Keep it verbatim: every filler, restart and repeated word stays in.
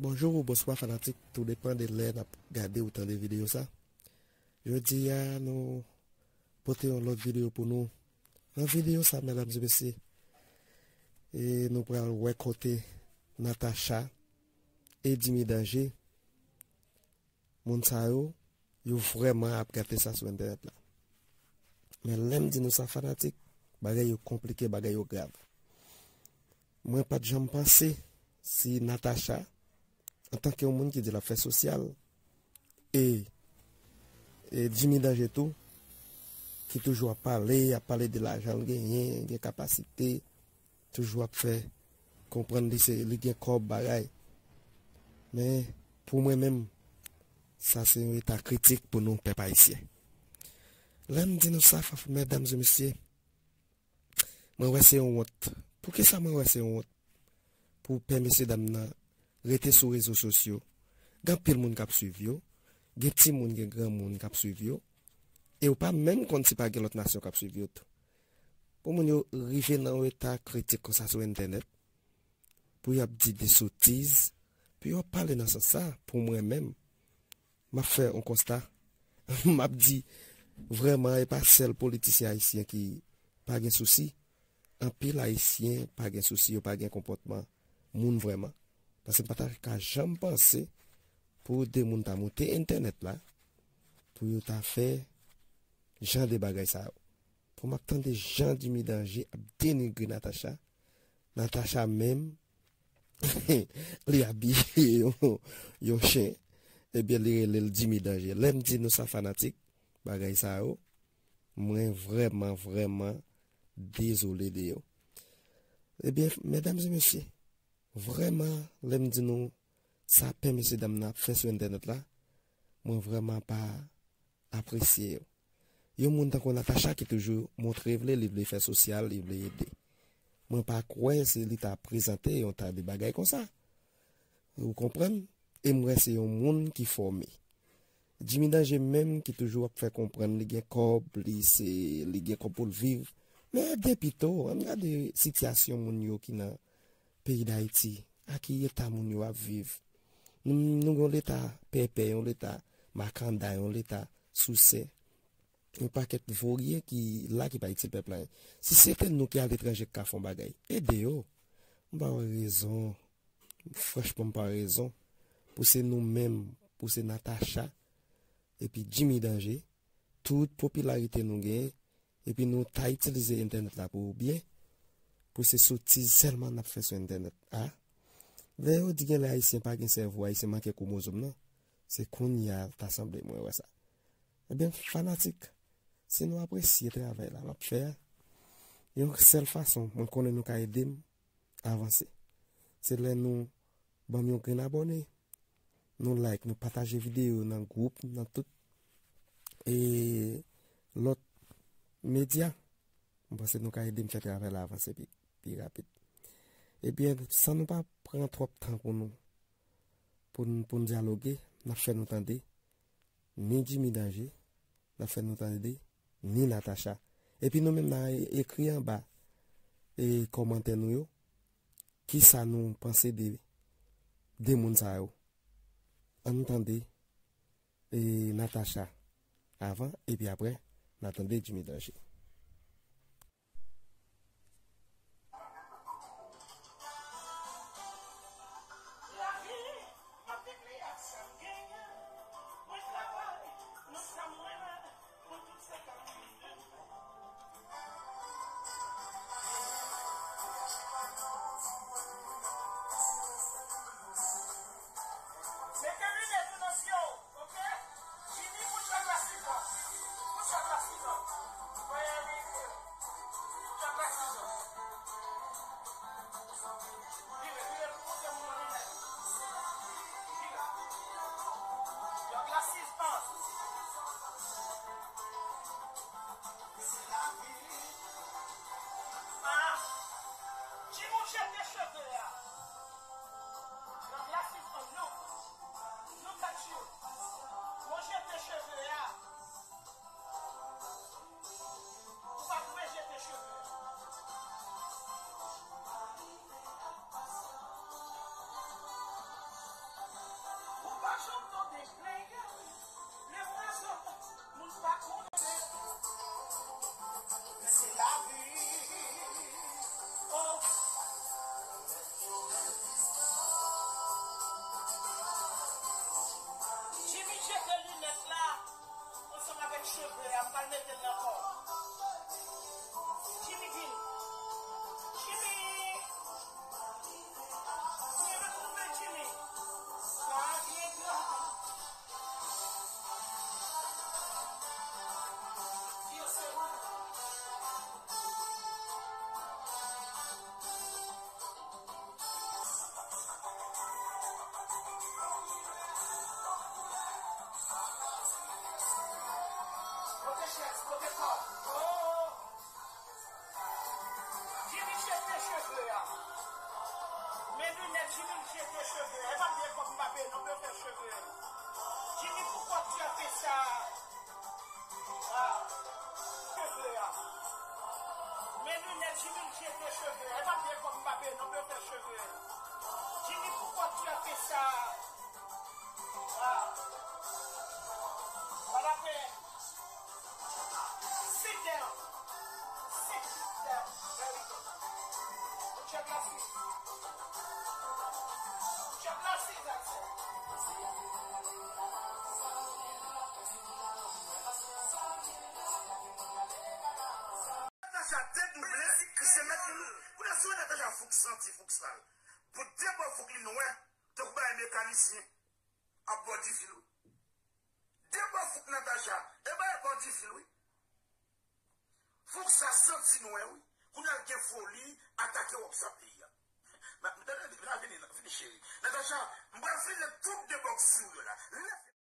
Bonjou ou bonswa fanatik, tou depann de lè n ap gade ou tande videyo sa. Jodi a, nou pote yon lòt videyo pou nou. Nan videyo sa, medam e mesye, e nou pral wè kote Natacha e Jimmy Danger, moun sa yo, yo vrèman ap gate sa sou entènèt la. Men lè m di nou sa fanatik, bagay yo konplike, bagay yo grav. Mwen pa t janm panse si Natacha, antanke yon moun ki di l ap fè sosyal, e, e Jimmy Danger tou, ki toujou ap pale, ap pale de lajan l genyen, gen kapasite, toujou ap fè konprann li se, li gen kòb bagay. Men, pou mwen menm, sa se yon eta kritik pou nou pèp ayisyen. Lè m di nou sa, fa-, medam e mesye, mwen wè se yon wont. Poukisa mwen wè se yon wont? Pou pè mesye dam nan rete sou rezo sosyo. Gen anpil moun k ap swiv yo. Gen timoun, gen granmoun k ap swiv yo. E yo pa menm konn si pa gen lòt nasyon k ap swiv yo tou. Pou moun yo rive nan yon eta kritik konsa sou entènèt, pou y ap di de sotiz, pou yo ap pale nan sans sa, pou mwen menm, m ap fè yon konsta. M ap di, vrèman, e pa sèl politisyen ayisyen ki pa gen sousi. Anpil ayisyen pa gen sousi, yo pa gen konpòtman moun vrèman. Paske m pa ta ka janm panse pou de moun ta moute entènèt la, pou yo ta fè jan de bagay sa yo. Pou m ap tande jan Jimmy Danger ap denigre Natacha. Natacha menm, li abiye yon, yon chen. Ebyen, li rele l Jimmy Danger. Lè m di nou sa fanatik, bagay sa yo, mwen vrèman, vrèman dezole de yo. Ebyen, medam e mesye, vrèman, lè m di nou sa pè mesye dam nan ap fè sou entènèt la, mwen vrèman pa apresye yo. Yon moun tankou Natacha ki toujou montre vle, li vle fè sosyal, li vle ede. Mwen pa kwè se li ta prezante yon ta de bagay konsa. Ou konprann? E m wè se yon moun ki fòme. Jimmy Danger menm ki toujou ap fè konprann li gen kòb, li se, li gen kòb pou l viv. Men ede pito, ann gade sitiyasyon moun yo ki nan peyi Dayiti, a ki eta moun yo ap viv. Nou, nou gen yon leta pèpè, yon leta makanda, yon leta sousè. Yon pakèt voryen ki la ki pa itil pèp la. Si se te nou ki aletranje ki ka fè yon bagay, ede yo. M pa wè rezon, franchman, m pa wè rezon pou se nou menm, pou se Natacha, epi Jimmy Danger, tout popilarite nou genyen, epi nou ta itilize entènèt la pou byen, pou se sotiz sèlman n ap fè sou entènèt. A, lè yo di gen lè ayisyen pa gen sèvo, ayisyen manke kwomozòm nan, se kounye a ta sanble mwen wè sa. Ebyen, fanatik, si nou apresye travay la m ap fè a, yon sèl fason mwen konnen nou ka ede m avanse, se lè nou ban m yon grenn abòne, nou like, nou pataje videyo nan gwoup, nan tout, e, lòt medya. Mwen panse nou ka ede m fè travay la avanse pi, pi rapid. Ebyen, san nou pa pran twòp tan pou nou, pou n, pou n dyaloge, n ap fè nou tande ni Jimmy Danger, n ap fè nou tande ni Natacha. Epi nou menm n a e-, ekri anba, e, kòmantè nou yo, kisa nou panse de, de moun sa yo. Ann tande, e, Natacha avan, epi apre, n a tande Jimmy Danger. Jimmy Dean. Jimmy! Jimmy, retwouve Jimmy. Sa a byen grav. Yo, se mwen. Kote chèz, kote kòb? Oh! Jimmy jete cheve a. Men linèt Jimmy jete cheve a. E pa byen kòb Mbappé non pou yo fè cheve a. Jimmy, poukò w ap fè sa? Ah, cheve a. Men linèt Jimmy jete cheve a. E pa byen kòb Mbappé non pou yo fè cheve a. Jimmy, poukò w ap fè sa? Ah. Pa la pèn. Sit down. Sit down. Very good. Put your glasses. Put your glasses, I said. Natacha dedouble, misye mèt li. Kounye a si w wè Natacha fouk santi, fouk sal. Pou de bò fouk li nwè, tankou bagay mekanisyen ap bò difil, wi. De bò fouk Natacha, e bagay bò difil, wi. Fouk sa santi nwè, wi. Kounye a l gen foli atake wòb sa peyi a. N a, n a, n a vini, vini, cheri. Natacha, m pral file tout de bò sou yo la. Lève.